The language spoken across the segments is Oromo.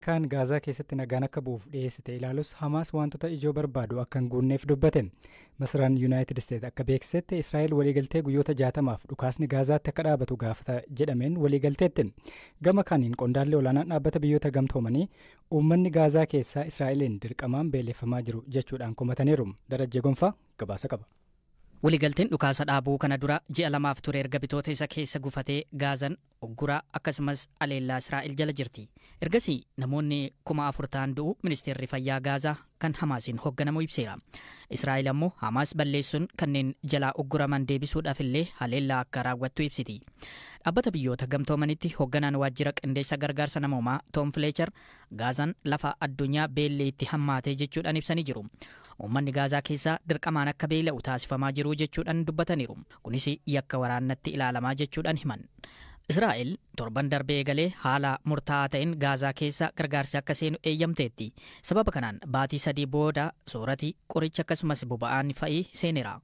Kan Gaazaa keessatti nagaan akka bu'uuf dhiyeessite ilaalus, Hamaas wantoota ijoo barbaadu akka hin guunneef dubbate. Masaraan Yuunaayitid Isteet akka beeksisetti, Israa'el waliigaltee guyyoota 60f dhukaasni Gaazaatti akka dhaabatu gaafata jedhameen waliigalteetti. Gama kaaniin qondaalli olaanaan Dhaabbata Biyyoota Gamtoomanii uummanni Gaazaa keessaa Israa'eliin dirqamaan beeleffamaa jiru jechuudhaan komataniiru. Darajjee Gonfaa gabaasa qaba. Waliigalteen dhukaasa dhaabuu kana dura ji'a 2f ture erga bitoota isa keessa gufatee Gaazan ugguraa akkasumas aleellaa Israa'el jala jirti. Ergasii namoonni 4,000 ta'an du'u ministeerri fayyaa Gaazaa kan Hamaasiin hoogganamu ibseera. Israa'el ammoo Hamaas balleessuun kanneen jalaa ugguraman deebisuudhaaf illee haleellaa akka raawwattu ibsiti. Dhaabbata Biyyoota Gamtoomanitti hoogganaan waajjira qindeessa gargaarsa namoomaa Toom Fleecher Gaazaan lafa addunyaa beelli itti hammaate jechuudhaan ibsanii jiru. Uummanni Gaazaa keessaa dirqamaan akka beela'u taasifamaa jiru jechuudhaan dubbataniiru. Kunis yakka waraannatti ilaalamaa jechuudhaan himan. Israa'el torban darbee eegalee haala murtaa'aa ta'een Gaazaa keessa gargaarsi akka seenu eeyyamteetti. Sababa kanaan baatii 3 booda soorati, qoricha akkasumas boba'aan fa'ii seeneera.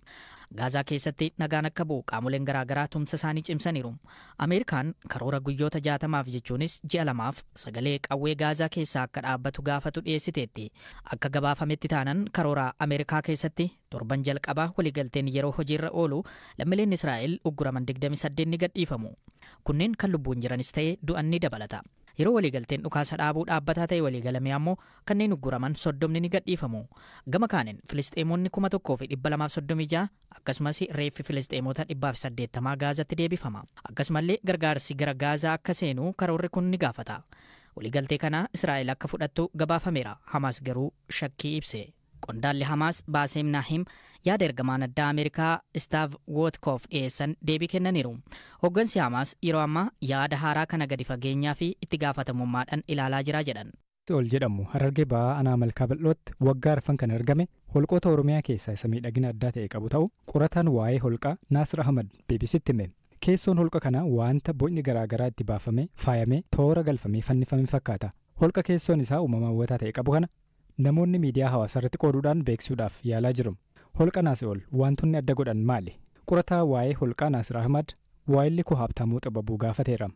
Gaazaa keessatti nagaan akka bu'u qaamoleen garaagaraa tumsa isaanii cimsaniiru. Ameerikaan karoora guyyoota 60f, jechuunis ji'a 2f, sagalee qawwee Gaazaa keessaa akka dhaabbatu gaafatu dhiyeessiteetti. Akka gabaafametti taanan, karoora Ameerikaa keessatti torban jalqabaa waliigalteen yeroo hojiirra oolu lammiileen Israa'el ugguraman 28 ni gadhiifamu. Kunneen kan lubbuun jiranis ta'e du'an ni dabalata. Yeroo waliigalteen dhukaasa dhaabuu dhaabbataa ta'e waliigalame ammoo kanneen ugguraman 30 ni gadhiifamu. Gama kaaniin Filisxeemonni 1,236 akkasumas reeffi Filisxeemota 180 Gaazatti deebifama. Akkasumallee gargaarsi gara Gaazaa akka seenu karoorri kun ni gaafata. Waliigaltee kana Israa'el akka fudhattu gabaafameera. Hamaas garuu shakkii ibse. Qondaalli Hamaas Baaseem Naahim yaada ergamaan addaa Ameerikaa Steve Witkoff dhiyeessan deebii kennaniiru. Hooggansi Hamaas yeroo ammaa yaada haaraa kana gadi fageenyaa fi itti gaafatamummaadhaan ilaalaa jira jedhan. Ol jedhamu Harargee Ba'aa Anaa Malkaa Bal'ootti waggaa arfan kan argame holqoota Oromiyaa keessaa isa miidhagina addaa ta'e qabu ta'u qorataan waa'ee holqaa Naasir Ahmad BBCtti hime. Keessoon holqa kanaa waanta bocni garaagaraa itti baafamee, faayamee, toora galfamee fannifame fakkaata. Holqa keessoon isaa uumama hawwataa ta'e qabu kana namoonni miidiyaa hawaasaa irratti qooduudhaan beeksisuudhaaf yaalaa jiru. Holqa Naasi'ol wantoonni adda godhan maali? Qorataa waa'ee holqaa Naasir Ahmad waayilli koo Habtaamuu Xababuu gaafateera.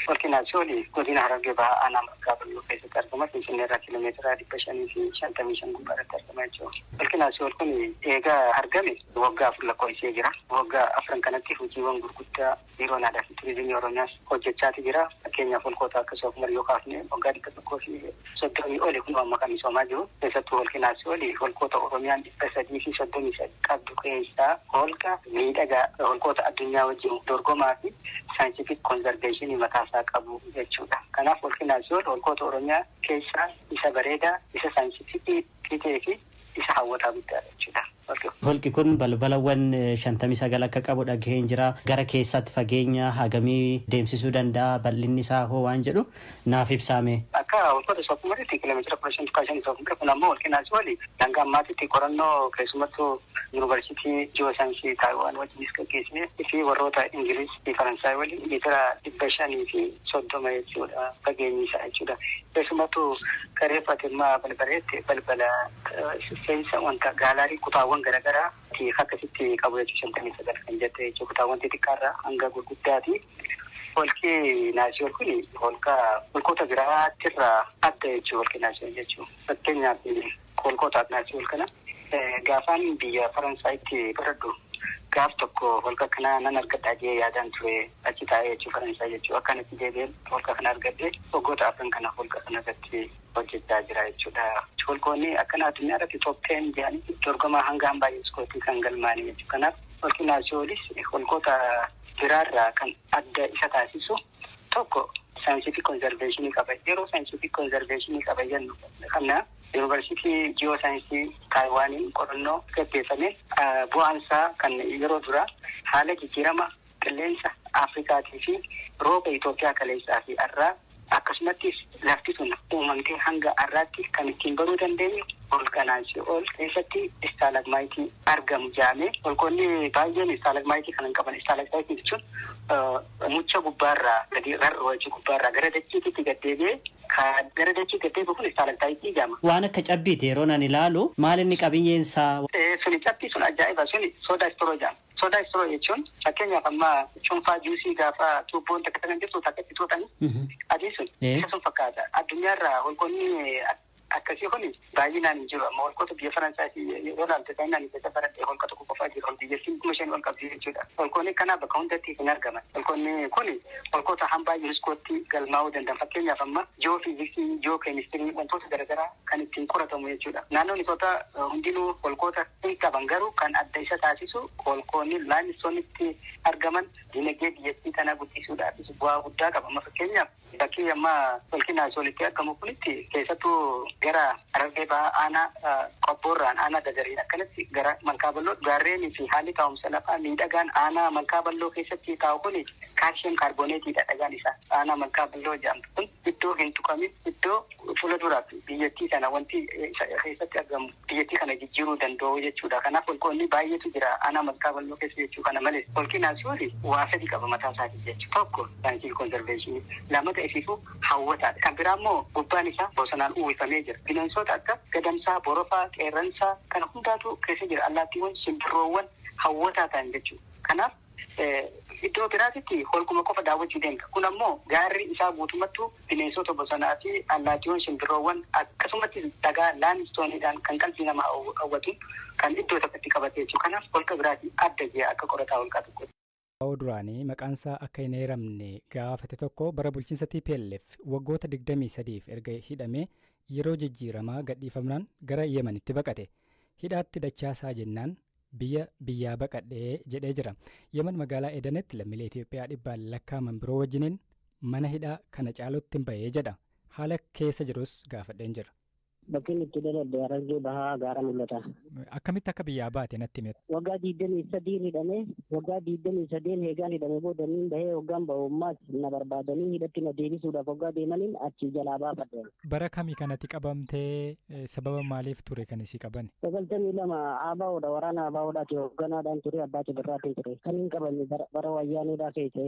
Holqi Naasi'ol godina Harargee Bahaa Aanaa Malkaa Bal'oo keessatti argama. Finfinnee irraa kiiloomeetira 555 gubbaarratti argama jechuudha. Holqi Naasi'ol kun eegaa argame waggaa 4 lakkoofsee jira. Waggaa afran kanatti hojiiwwan gurguddaa Biiroon Aadaa fi Turizimii Oromiyaas hojjechaati jira. Fakkeenyaaf, holqoota akka Soofumar yoo kaafne, waggaa 130 oli kun amma kan misoomaa jiru. Keessattuu holqi Naasi'ol holqoota Oromiyaan 333 qabdu keessaa holqa miidhagaa, holqoota addunyaa wajjin dorgomaa fi scientific conservation mataasaa qabu jechuudha. Kanaaf holqi Naasi'ol holqoota Oromiyaa keessaa isa bareedaa, isa scientific ta'ee fi isa hawwataa guddaadha jechuudha. Holqi kun balbalawwan 59 akka qabu dhagaheen jira. Gara keessaatti fageenya hagamii deemsisuu danda'a? Bal'inni isaa hoo waan jedhu naaf ibsaame. Akka holqoota Soofumaritti kiiloomeetira 15.5 Soofumar. Kun ammoo holqi Naasi'ol hanga ammaatitti qorannoo keessumattuu Yuunivarsiitii Ji'oo Taayiwaan wajjinis gaggeessine fi warroota Ingiliz fi Faransaay waliin meetira 530 jechuudha fageenyi isaa jechuudha. Keessumattuu kareeffatemmaa balbaleetti balbala seensa wanta gallery kutaawwan garaagaraa akkasitti qabu jechuudha, 59 kan jette jechuudha, kutaawwan xixiqqaarraa hanga gurguddaati. Holqi Naasi'ol kun holqa holqoota biraatirraa adda jechuudha holqi Naasi'ol jechuudha. Fakkeenyaaf, holqoota Naasi'ol kana gaafaan biyya Faransaayitti baradhu gaaf tokko holqa kana nan argadhaa jee yaadaan ture achi taa'ee jechuu, Faransaay jechuu. Akkanatti deebi'een holqa kana argadhe, waggoota afran kana holqa kana irratti hojjechaa jira jechuudha. Holqoonni akkana addunyaa irratti top 10 jedhanii dorgomaa hanga hambaa UNESCOtti kan galmaanii jechuudha. Kanaaf holqi Naasi'oolis holqoota biraarraa kan adda isa taasisu tokko scientific conservation qaba. Yeroo scientific conservation qaba jennu kana, Yuunivarsiitii Jiyoo Saayinsii Taayiwaaniin qorannoo gaggeeffame bu'aansaa kan yeroo dura haala jijjiirama qilleensa Afrikaatii fi rooba Itoophiyaa kaleessaa fi har'aa, akkasumattis lafti sun uumamtee hanga har'aatti kan ittiin baruu dandeenyu Holqa Naasii ol keessatti istaalagmaayitii argamu jedhamee holqoonni baay'een istaalagmaayitii kan hin qaban. Istaalagmaayitii jechuun mucha gubbaarraa gadi rarra'u jechuu, gubbaarraa gara dachiitti gad deebi'ee gara dachii gad deebi'u kun istaalagmaayitii jedhama. Waan akka cabbiiti yeroo nan ilaalu, maal inni qabiyyeen isaa? Suni cabbii sun ajaa'iba, suni soda straw jedhama. Soda straw jechuun fakkeenyaaf amma cuunfaa juusii gaafa tuubboon takka kan jirtu takka itti xuuxanii adii sun isa sun fakkaata. Addunyaarraa holqoonni akkasii kun baay'inaan hin jiru. Amma holqoota biyya Faransaay yoo ilaalte, baay'inaan keessa baradhee, holqa tokko qofaa jira. Ol biyyattiin 5,000 ol qabdi jechuudha. Holqoonni kanaa bakka hundatti hin argaman. Holqoonni kun holqoota hambaa UNESCOtti galmaa'uu danda'an. Fakkeenyaaf amma jiyoo fiiziksii, jiyoo keemistirii, wantoota garaagaraa kan ittiin qoratamu jechuudha. Naannoon Itoophiyaa hundinuu holqoota hin qaban, garuu kan adda isa taasisu holqoonni limestoneitti argaman dinagdee biyyattii kanaa guddisuudhaafis bu'aa guddaa qaba. Amma fakkeenyaaf bakki amma holqi Naasii olitti argamu kunitti, keessattuu gara Harargee Bahaa aanaa Qobboorraan aanaa Dadariin akkanatti gara Malkaa Balloo, gaarreenii fi haalli taa'umsa lafaa miidhagaan aanaa Malkaa Balloo keessatti taa'u kun calcium carbonateiidha dhagaan isaa. Aanaa Malkaa Balloo jedhamtu kun iddoo hin tuqamin, iddoo fuula duraaf biyyattii kana wanti keessatti argamu biyyattii kana jijjiiruu danda'u jechuudha. Kanaaf holqoonni baay'eetu jira aanaa Malkaa Balloo keessa jechuu. Kana malees holqi Naasii waa sadi qaba mataa isaatii jechuudha. Tokko, scientific conservationii; lamata, ifiifuu hawwataadha. Kan biraa immoo gubbaan isaa bosonaan uwwifamee jira. Bineensota akka gadamsaa, borofaa, qeerransaa kana hundaatu keessa jira. Allaattiiwwan, simbirroowwan hawwataa ta'an jechuudha. Kanaaf iddoo biraatitti holquma qofa daawwachuu deemta. Kun ammoo gaarri isaa guutummattuu bineensota bosonaa fi allaattiiwwan, simbirroowwan, akkasumatti dhagaa limestoneiidhaan kan qalbii namaa hawwatu kan iddoo tokkotti qabatee jechuudha. Kanaaf holqa biraatii adda jee akka qorataa holqaa tokkotti. Duraanii maqaansaa akka hin eeramne gaafate tokko bara bulchiinsa TPLF waggoota 23f erga hidhamee yeroo jijjiiramaa gadhiifamnaan gara Yemenitti baqate. Hidhaatti dachaasaa jennaan biyya biyyaa baqadhee jedhee jira. Yemen magaalaa Edanetti lammiilee Itoophiyaa dhibbaan lakkaa'aman biroo wajjiniin mana hidhaa kana caalutti hin bahee jedha. Haala keessa jirus gaafadheen jira. Bakki inni itti dhaladhe Harargee Bahaa gaara mul'ata. Akkamitti akka biyyaa baate natti hime. Waggaa 23 hidhame, waggaa 23 heegaan hidhame boodaniin bahee, waggaan bahummaas na barbaadanii hidhatti na deebisuudhaaf waggaa deemaniin achi jalaa baafadhe. Bara kamii kanatti qabamtee, sababa maaliif ture kan isii qaban? 92 ABOdha, waraana ABOdhaati, hoogganaadhaan ture, abbaa Cibirraatiin ture. Kan hin qabame bara wayyaaneedhaa keessa.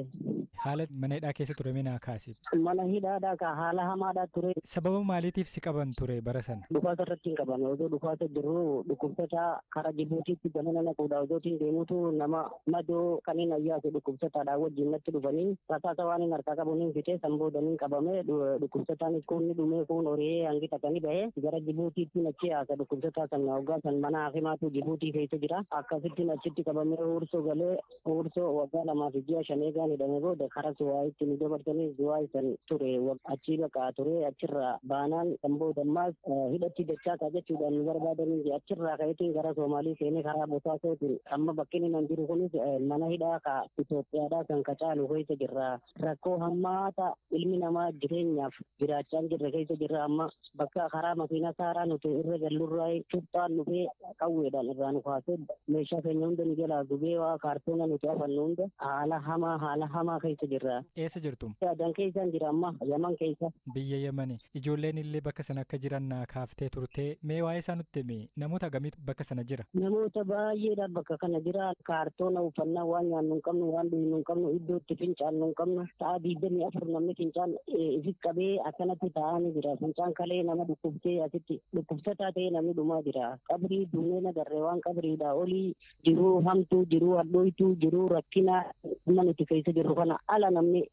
Haala mana hidhaa keessa ture mee naa kaasi. Mana hidhaadhaa ka haala hamaadhaa ture. Sababa maaliitiif si qaban ture bara sana? Dhukaasa irratti hin qabame. Osoo dhukaasa jirru dhukkubsataa karaa Jibuutiitti gamana naquudha osootiin deemutu nama madoo kan hin ayyaase dhukkubsataadhaan wajjin natti dhufanii rasaasa waan hin harkaa qabu hin fite, san boodaniin qabame. Dhukkubsataanis kun ni dhumee, kun horii hangi takanii bahee gara Jibuutiitti achi haasa dhukkubsataa san hoggaa san mana hakimaatu Jibuutii keessa jira. Akkasittiin achitti qabamee Huursoo galee, Huursoo waggaa 2 fi ji'a 5 eegaan hidhame booda karaa Zuwaayitti nu dabarsanii Zuwaay san ture. Achii baqaa ture, achirraa baanaan kan booda ammaas hidhatti dachaasaa jechuudhaan nu barbaadanii achirraa ka'eetiin gara Soomaalii seenee karaa Bosaasootiin amma bakki inni nan jiru kunis mana hidhaa ka Itoophiyaadhaa kan ka caalu keessa jirra. Rakkoo hammaata ilmi namaa jireenyaaf jiraachaa hin jirre keessa jirra. Amma bakka karaa makiinaa saaraa nuti irra gallurraa cuuphaan dhufee qawweedhaan irraa nu kaasee meeshaa keenya hunda nu jalaa gubee, waa kaartoona nuti afannu hunda, haala hamaa, haala hamaa keessa jirra. Eessa jirtu? Adan keessaan jira amma, Yaman keessa. Biyya Yemeni. Ijoolleen illee bakka sana akka jiran naa kaaftee turtee, mee waa'ee isaa nutti himi, namoota hagamiitu bakka sana jira? Namoota baay'eedha bakka kana jira. Kaartoona uffannaa, waan nyaannu hin qabnu, waan dhugnu hin qabnu, iddoo itti fincaannu hin qabnu. Sa'a 24 namni fincaan ifi qabee akkanatti taa'aa ni jira. Fincaan kalee nama dhukkubsee asitti dhukkubsataa ta'ee namni dhumaa jira. Qabrii duunee nagarree waan qabriidha olii jiruu hamtuu, jiruu hadhooytuu, jiruu rakkinaa amma nuti keessa jirru kana ala namni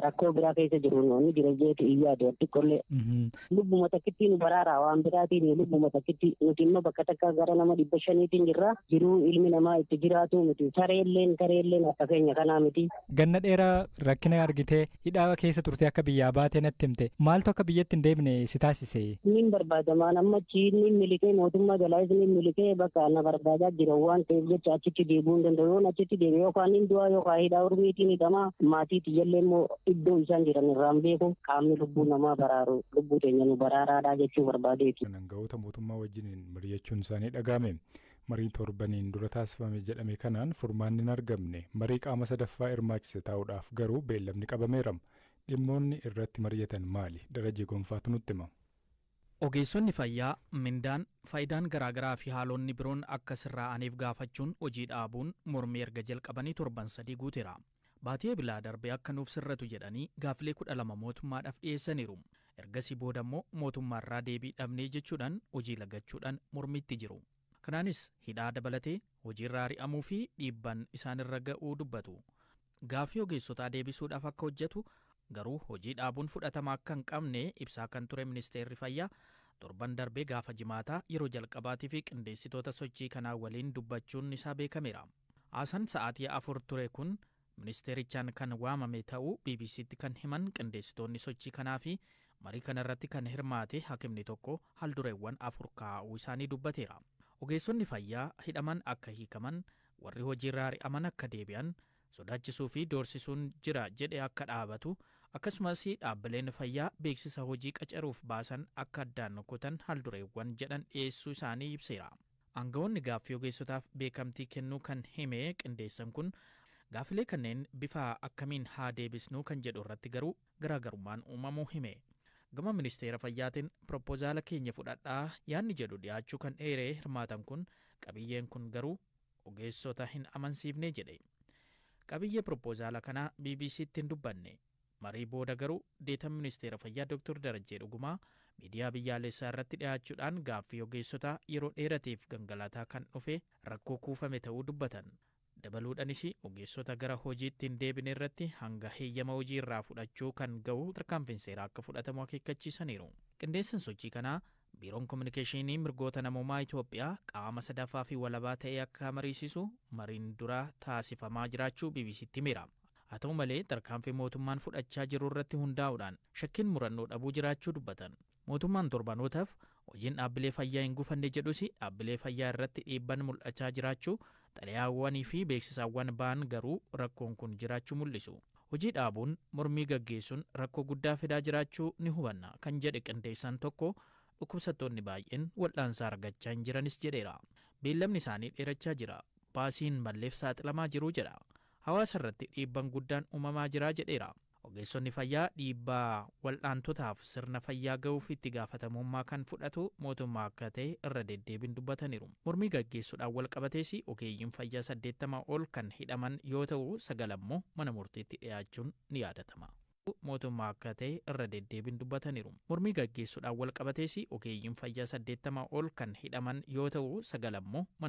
rakkoo biraa keessa jiru ni jira jeetu hin yaadu xiqqollee. Lubbuma takkitti nu baraaraa, waan biraatiin lubbuma takkitti. Nuti immoo bakka takka gara nama 500tiin jirra. Jiruu ilmi namaa itti jiraatu miti, sareelleen sareelleen akka keenya kanaa miti. Ganna dheeraa rakkina argitee hidhaa keessa turtee akka biyyaa baatee natti himte, maaltu akka biyyatti hin deebine si taasise? Nin barbaadamaan amma achi nin miliqee, mootummaa jalaayis nin miliqee, bakka na barbaadaa jira waan ta'eef jecha achitti deebi'uu hin danda'u. Yoon achitti deebi'e yookaan nin du'aa yookaan hidhaa urmiitiin hidhamaa, maatii tiyyallee immoo iddoo isaan jiran irraan beeku. Qaamni lubbuu namaa baraaru lubbuu teenya nu baraaraadhaa jechuu barbaadeeti. Aangawoota mootummaa wajjiniin mari'achuun isaanii dhaga'ame. Mariin torbaniin dura taasifame jedhame kanaan furmaanni hin argamne. Marii qaama sadaffaa hirmaachise taa'uudhaaf garuu beellamni qabameera. Dhimmoonni irratti mari'atan maali? Darajee Gonfaatu nutti hima. Ogeessonni fayyaa mindaan faayidaan garaagaraa fi haalonni biroon akka sirraa'aniif gaafachuun hojii dhaabuun mormii erga jalqabanii torban 3 guuteera. Baatii Ebilaa darbee akka nuuf sirratu jedhanii gaafilee 12 mootummaadhaaf dhiyeessaniiru. Ergasii booda immoo mootummaarraa deebii dhabnee jechuudhaan hojii lagachuudhaan mormiitti jiru. Kanaanis hidhaa dabalatee hojiirraa ari'amuu fi dhiibbaan isaanirra ga'uu dubbatu. Gaafii ogeessotaa deebisuudhaaf akka hojjetu garuu hojii dhaabuun fudhatama akka hin qabne ibsaa kan ture ministeerri fayyaa torban darbee gaafa jimaataa yeroo jalqabaatii fi qindeessitoota sochii kanaa waliin dubbachuun isaa beekameera. Haasaan sa'aatii 4 ture kun ministeerichaan kan waamame ta'uu BBCtti kan himan qindeessitoonni sochii kanaa fi marii kanarratti kan hirmaate hakimni tokko haldureewwan 4 kaa'uu isaanii dubbateera. Ogeessonni fayyaa hidhaman akka hiikaman, warri hojiirraa ari'aman akka deebi'an, sodaachisuu fi doorsisuun jira jedhe akka dhaabatu, akkasumas dhaabbileen fayyaa beeksisa hojii qacaruuf baasan akka addaan kutan haldureewwan jedhan dhiyeessuu isaanii ibseera. Aangawoonni gaaffii ogeessotaaf beekamtii kennuu kan hime qindeessan kun gaafilee kanneen bifa akkamiin haa deebisnuu kan jedhu irratti garuu garaagarummaan uumamuu hime. Gama ministeera fayyaatiin piroopozaala keenya fudhadhaa yaadni jedhu dhiyaachuu kan dheeree hirmaatan kun qabiyyeen kun garuu ogeessota hin amansiifne jedhe. Qabiyyee piroopozaala kanaa BBCtti hin dubbanne. Marii booda garuu deetan ministeera fayyaa Dr. Darajjee Dhugumaa miidiyaa biyyaalessaa irratti dhiyaachuudhaan gaaffii ogeessotaa yeroo dheerateef gangalataa kan dhufe rakkoo kuufame ta'uu dubbatan. Dabaluudhaanis ogeessota gara hojiitti hin deebine irratti hanga heeyyama hojii irraa fudhachuu kan ga'u tarkaanfiin seeraa akka fudhatamu akeekkachiisaniiru. Qindeessan sochii kanaa Biiroon Kominikeeshinii Mirgoota Namoomaa Itoophiyaa qaama sadaffaa fi walabaa ta'ee akka mariisisu mariin dura taasifamaa jiraachuu BBCtti himeera. Haa ta'u malee tarkaanfii mootummaan fudhachaa jiru irratti hundaa'uudhaan shakkiin murannoo dhabuu jiraachuu dubbatan. Mootummaan torbanootaaf hojiin dhaabbilee fayyaa hin gufanne jedhus dhaabbilee fayyaa irratti dhiibban mul'achaa jiraachuu xalayaawwanii fi beeksisaawwan ba'an garuu rakkoon kun jiraachuu mul'isu. Hojii dhaabuun mormii gaggeessuun rakkoo guddaa fidaa jiraachuu ni hubanna kan jedhe qindeessaan tokko dhukkubsattoonni baay'een wal'aansa argachaa hin jiranis jedheera. Beellamni isaanii dheerachaa jira. Baasiin malleef saaxilamaa jiru jedha. Hawaasa irratti dhiibban guddaan uumamaa jira jedheera. Ogeessonni fayyaa dhiibbaa wal'aantotaaf sirna fayyaa ga'uuf itti gaafatamummaa kan fudhatu mootummaa akka ta'e irra deddeebiin dubbataniiru. Mormii gaggeessuudhaan wal qabatees ogeeyyiin fayyaa 80 ol kan hidhaman yoo ta'u 9 immoo mana murtiitti dhiyaachuun ni yaadatama. Mootummaa akka ta'e irra deddeebiin dubbataniiru. Mormii gaggeessuudhaan wal qabatees ogeeyyiin fayyaa 80 ol kan hidhaman yoo ta'u 9 immoo mana